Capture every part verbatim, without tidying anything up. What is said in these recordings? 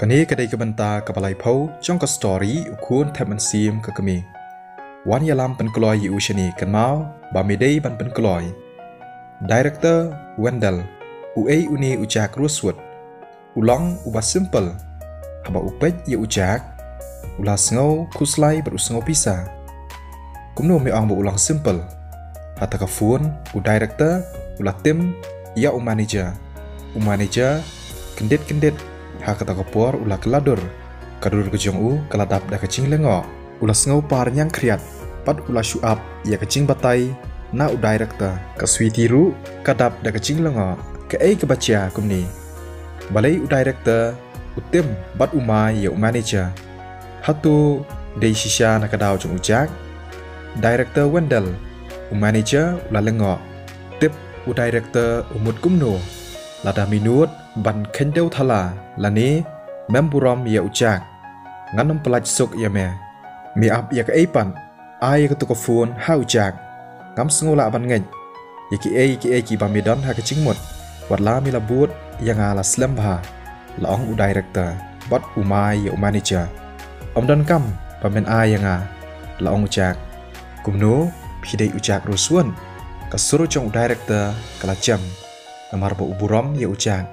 Kane ka dei ka bynta kaba laiphew jong ka story U Khun Thep Mynsiem ka Kmie. Wan ïalam pynkloi ïa u shane kynmaw ba me dei ban pynkloi. Director Wendell, uei une u Jack Rosewood? U long uba simple. Haba u peit ïa u Jack, u la sngew khuslai bad u sngew pisa. Kumno me ong ba u long simple? Ha kata ka phone u director u la tim ïa u manager. U manager kyndit kyndit ha kata ka por u la kylla dur. Ka dur ka jong u ka la dap da ka jinglyngngoh. U la sngew par ñiangkhriat bad u la shu ap ïa ka jingbatai na u director. Ka Sweety ruh ka dap da ka jinglyngngoh. Kaei kaba jia kumne? Balei u director u tim bad u mai ïa u manager? Hato dei shisha na ka daw jong u Jack? Director Wendell, u manager u la lyngngoh. Tip u director u mut kumno? Lada me nud ban kheiñdew thala lane mem burom ïa u Jack, ngan ym pyllait suk ïa me. Me ap ïa kaei pat? Ai ïa katu ka phone ha u Jack. Ngam sngew lah ban ngeit ïa kiei kiei kiba me don ha ka jingmut. Wat la me la bud ïa nga la slem bha, la ong u director bad u mai ïa u manager. Ym donkam ba men ai ïa nga, la ong u Jack. Kumno, phi dei u Jack Rosewood? Ka sur jong u director ka la jem namar ba u burom ïa u Jack.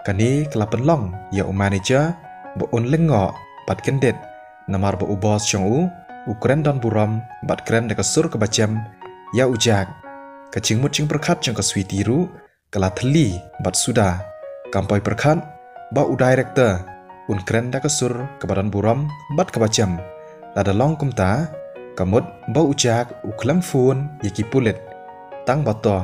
Kane ka la pynlong ïa u manager ba un lyngngoh bad kyndit namar ba u boss jong u u kren don burom bad kren da ka sur kaba jem ïa u Jack. Ka jingmut jingpyrkhat jong ka Sweety ruh ka la thylli bad suda. Kam poi pyrkhat ba u director un kren da ka sur kaba don burom bad kaba jem. Lada long kumta, ka mut ba u Jack u khlem phone ïa ki pulit. Tang ba to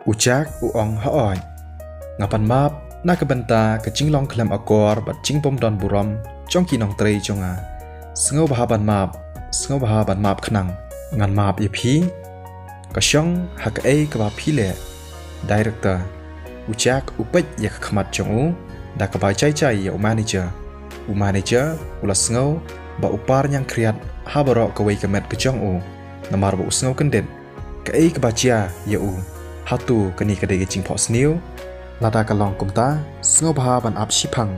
u Jack u ong, hooid, nga pan map na ka bynta ka jinglong khlem akor bad jingbym don burom jong ki nongtrei jong nga. Sngewbha ban map, sngewbha ban map khnang. Ngan map ïa phi. Ka shong ha kaei kaba phi leh. Director, u Jack u peit ïa ka khmat jong u da kaba jai jai ïa u manager. U manager u la sngew ba u par ñiangkhriat ha baroh kawei ka met ka jong u namar ba u sngew kyndit. Kaei kaba jia ïa u? Hato kane ka dei ka jingphohsniew? Lada ka long kumta, sngewbha ban ap shiphang.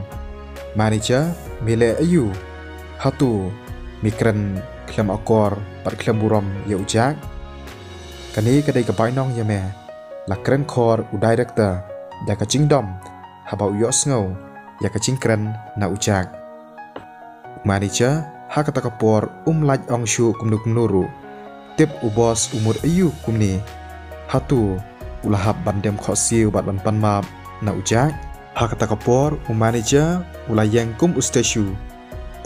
Manager, me leh aïu? Hato me kren khlem akor bad khlem burom ïa u Jack? Kane ka dei ka bainong ïa me. La kren khor u director da ka jingdom haba u ïohsngew ïa ka jingkren na u Jack. U manager ha kata ka por um lah ong shuh kumno kumno ruh. Tip u boss u mut aïu kumne? Hato u la hap ban dem khohsiew bad ban pan map na u Jack? Ha kata ka por u manager u la ïeng kum u statue.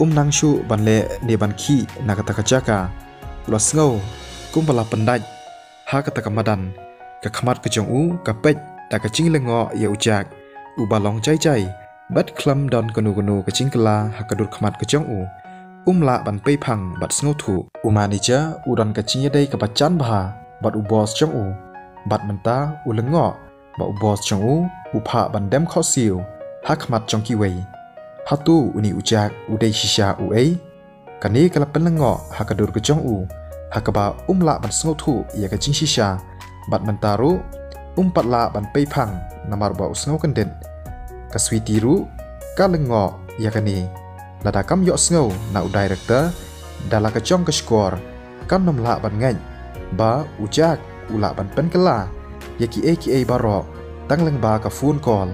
Um nang shuh ban leh ne ban khih na kata ka jaka. U la sngew kumba la pyndait ha kata ka madan. Ka khmat ka jong u ka peit da ka jinglyngngoh ïa u Jack uba long jai jai bad khlem don kano kano ka jingkylla ha ka dur khmat ka jong u. Um lah ban peiphang bad sngewthuh. U manager u don ka jingïadei kaba jan bha bad u boss jong u. Bad mynta u lyngngoh ba u boss jong u u phah ban dem khohsiew ha khmat jong kiwei. Hato une u Jack u dei shisha uei? Kane ka la pynlyngngoh ha ka dur ka jong u ha kaba um lah ban sngewthuh ïa ka jingshisha. Bad mynta ruh um pat lah ban peiphang namar ba u sngew kyndit. Ka Sweety ruh ka lyngngoh ïa kane. Lada kam ïohsngew na u director da la ka jong ka shkor, kan ym lah ban ngeit ba u Jack u lah ban pynkylla ïa kiei kiei baroh tang lyngba ka phone call.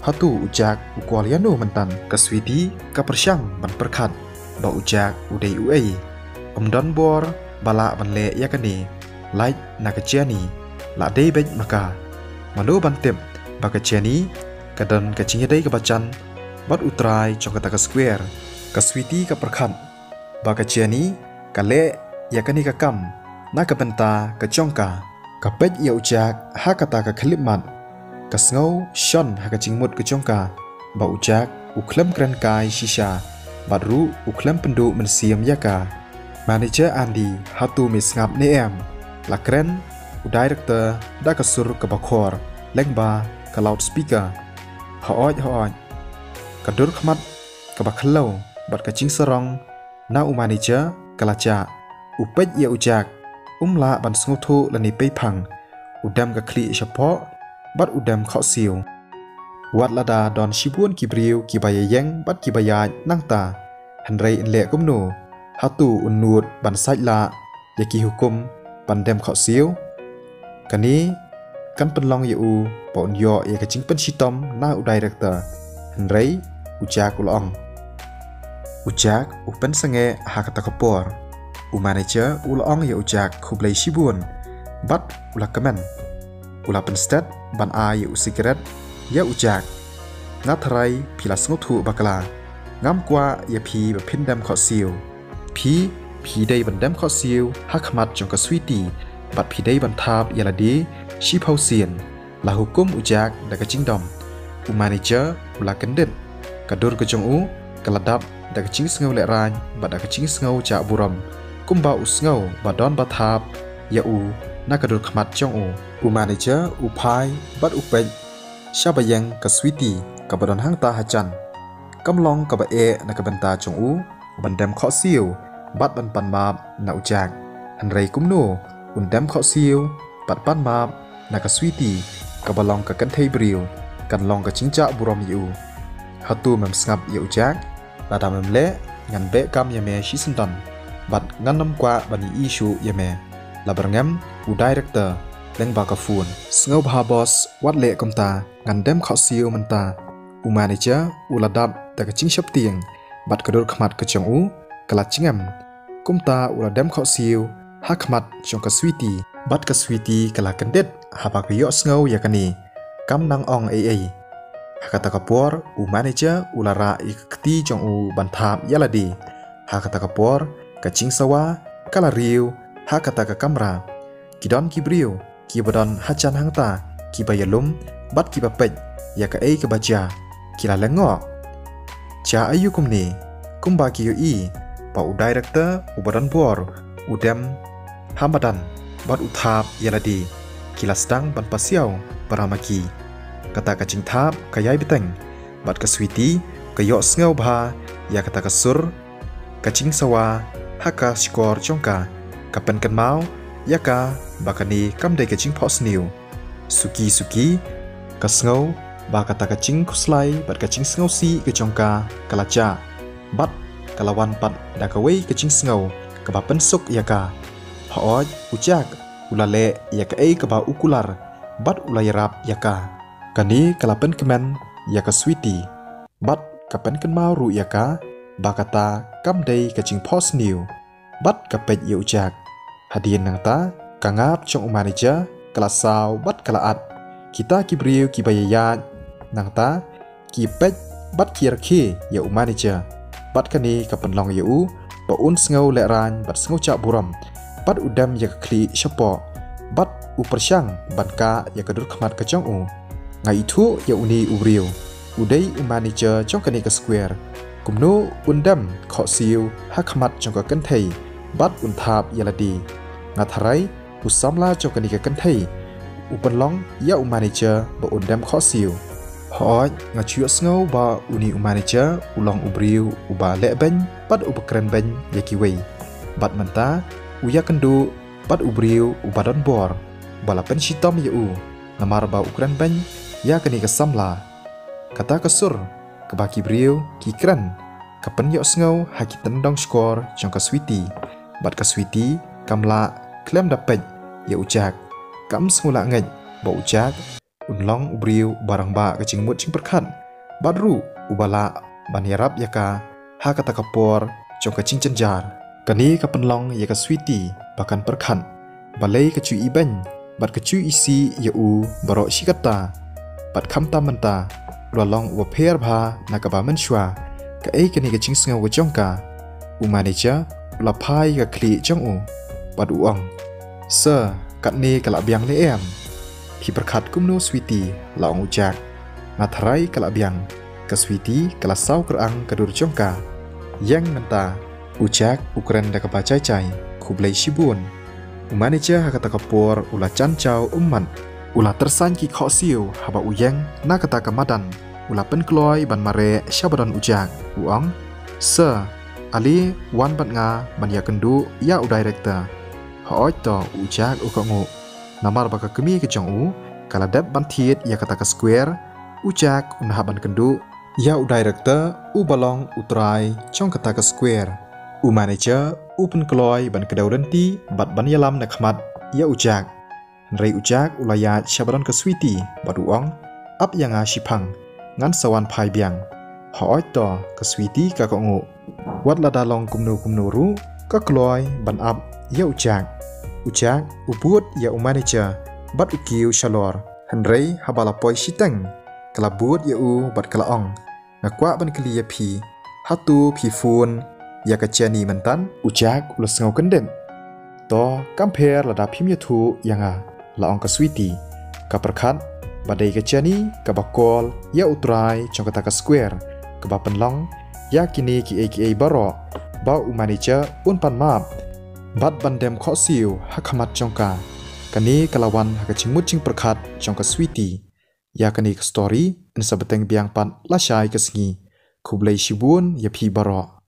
Hato u Jack u call ïano myntan? Ka Sweety ka pyrshang ban pyrkhat ba u Jack u dei uei. Ym don bor ba lah ban leh ïa kane. Lait na ka Jenny, la dei beit ma ka. Mano ban tip ba ka Jenny ka don ka jingïadei kaba jan bad u trai jong kata ka square. Ka Sweety ka pyrkhat ba ka Jenny ka leh ïa kane ka kam na ka bynta ka jong ka. Ka peit ïa u Jack ha kata ka khyllipmat. Ka sngew shon ha ka jingmut ka jong ka ba u Jack u khlem kren kai shisha bad ruh u khlem pynduh mynsiem ïa ka. Manager Andy, hato me sngap ne em? La kren u director da ka sur kaba khor lyngba ka loudspeaker. Hooid, hooid. Ka dur khmat kaba khlem bad ka jingsarong na u manager ka la jah. U peit ïa u Jack, um lah ban sngewthuh lane peiphang. U dem ka khlieh shapoh bad u dem khohsiew. Wat lada don shibun ki briew kiba ïaïeng bad kiba ïaid nangta, hynrei yn leh kumno? Hato un nud ban sait lah ïa ki hukum ban dem khohsiew? Kane kan pynlong ïa u ba un ïoh ïa ka jingpynshitom na u director. Hynrei u Jack u la ong. U Jack u pynsangeh ha kata ka por. U manager u la ong ïa u Jack khublei shibun bad u la kmen. U la pynstet ban ai ïa u sigaret ïa u Jack. Nga tharai phi la sngewthuh bakla. Ngam kwah ïa phi ba phin dem khohsiew. Phi, phi dei ban dem khohsiew ha khmat jong ka Sweety bad phi dei ban thap ïa lade shiphew sien. La hukum u Jack da ka jingdom. U manager u la kyndit. Ka dur ka jong u ka la dap da ka jingsngew lehraiñ bad da ka jingsngew jah burom, kumba u sngew ba don ba thap ïa u na ka dur khmat jong u. U manager u phai bad u peit sha ba ïeng ka Sweety kaba don hangta hajan. Kam long kaba eh na ka bynta jong u ban dem khohsiew bad ban pan map na u Jack. Hynrei kumno un dem khohsiew bad pan map na ka Sweety kaba long ka kynthei briew? Kan long ka jingjah burom ïa u. Hato mem sngap ïa u Jack? Lada mem leh, ngan beh kam ïa me shisyndon bad ngan nym kwah ban ïohi shuh ïa me. La byrngem u director lyngba ka phone. Sngewbha boss, wat leh kumta, ngan dem khohsiew mynta. U manager u la dap da ka jingsheptieng bad ka dur khmat ka jong u ka la jngem. Kumta u la dem khohsiew ha khmat jong ka Sweety. Bad ka Sweety ka la kyndit haba ka ïohsngew ïa kane. Kam nang ong ei ei. Ha kata ka por u manager u la rah ïa ka kti jong u ban thap ïa lade. Ha kata ka por ka jingsawa ka la riew ha kata ka kamra. Ki don ki briew kiba don hajan hangta kiba ïalum bad kiba peit ïa kaei kaba jia. Ki la lyngngoh. Jia aïu kumne? Kumba ki ïohi ba u director uba don bor u dem ha madan bad u thap ïa lade. Ki la sdang ban pasiaw para ma ki. Kata ka jingthap ka ïai bteng bad ka Sweety ka ïohsngew bha ïa kata ka sur ka jingsawa ha ka shkor jong ka. Ka pynkynmaw ïa ka ba kane kam dei ka jingphohsniew. Suki suki ka sngew ba kata ka jingkhuslai bad ka jingsngewsih ka jong ka ka la jah bad ka la wan pat da kawei ka jingsngew kaba pynsuk ïa ka. Hooid, u Jack u la leh ïa kaei kaba u kular bad u la ïarap ïa ka. Kane ka la pynkmen ïa ka Sweety bad ka pynkynmaw ruh ïa ka ba kata kam dei ka jingphohsniew bad ka peit ïa u Jack. Hadien nangta ka ngap jong u manager ka la saw bad ka la at. Kita ki briew kiba ïaid nangta ki peit bad ki rakhe ïa u manager. Bad kane ka pynlong ïa u ba un sngew lehraiñ bad sngew jah burom bad u dem ïa ka khlieh shapoh bad u pyrshang ban kah ïa ka dur khmat ka jong u. Nga ithuh ïa une u briew, u dei u manager jong kane ka square. Kumno un dem khohsiew ha khmat jong ka kynthei bad un thap ïa lade? Nga tharai u samla jong kane ka kynthei u pynlong ïa u manager ba un dem khohsiew. Hooid, nga ju ïohsngew ba une u manager u long u briew uba leh beiñ bad uba kren beiñ ïa kiwei. Bad mynta u ïakynduh bad u briew uba don bor ba la pynshitom ïa u namar ba u kren beiñ ïa kane ka samla. Kata ka sur kaba ki briew ki kren ka pynïohsngew ha ki tyndong shkor jong ka Sweety. Bad ka Sweety kam lah khlem da peit ïa u Jack. Kam sngew lah ngeit ba u Jack un long u briew ba rangbah ka jingmut jingpyrkhat bad ruh uba lah ban ïarap ïa ka ha kata ka por jong ka jingjynjar. Kane ka pynlong ïa ka Sweety ba kan pyrkhat. Balei ka ju ibeiñ bad ka ju isih ïa u baroh shi katta? Bad khamtam mynta u la long uba pher bha na kaba mynshuwa. Kaei kane ka jingsngew ka jong ka? U manager u la phai ka khlieh jong u bad u ong, "Sir, katne ka la biang ne em?" "Phi pyrkhat kumno Sweety?" la ong u Jack. "Nga tharai ka la biang." Ka Sweety ka la saw kyrang ka dur jong ka. "Ïeng mynta." U Jack u kren da kaba jai jai, "Khublei shibun." U manager ha kata ka por u la jan jaw ummat. U la tyrsan ki khohsiew haba u ïeng na kata ka madan. U la pynkloi ban mareh sha ba don u Jack. U ong, "Sir, ale wan bad nga ban ïakynduh ïa u director." "Hooid to," u Jack u kohnguh. Namar ba ka kmie ka jong u ka la dep ban thied ïa kata ka square U Jack u nahap ban kynduh ïa u director uba long u trai jong kata ka square. U manager u pynkloi ban kdew lynti bad ban ïalam na khmat ïa u Jack. Hynrei u Jack u la ïaid sha ba don ka Sweety bad u ong, "Ap ïa nga shiphang, ngan sa wan phai biang." Hooid to, ka Sweety ka kohnguh. Wat lada long kumno kumno ruh, ka kloi ban ap ïa u Jack. U Jack u bud ïa u manager bad u kiew shalor. Hynrei haba la poi shiteng, ka la bud ïa u bad ka la ong, "Nga kwah ban kylli ïa phi, hato phi phone ïa ka Jenny mynta?" U Jack u la sngew kyndit. "To, kam pher lada phim ïathuh ïa nga," la ong ka Sweety. "Ka pyrkhat ba dei ka Jenny kaba call ïa u trai jong kata ka square, kaba pynlong ïa kine kiei kiei baroh ba u manager un pan map bad ban dem khohsiew ha khmat jong ka. Kane ka la wan ha ka jingmut jingpyrkhat jong ka Sweety." Ïa kane ka story yn sa bteng biang pat lashai ka sngi. Khublei shibun ïa phi baroh.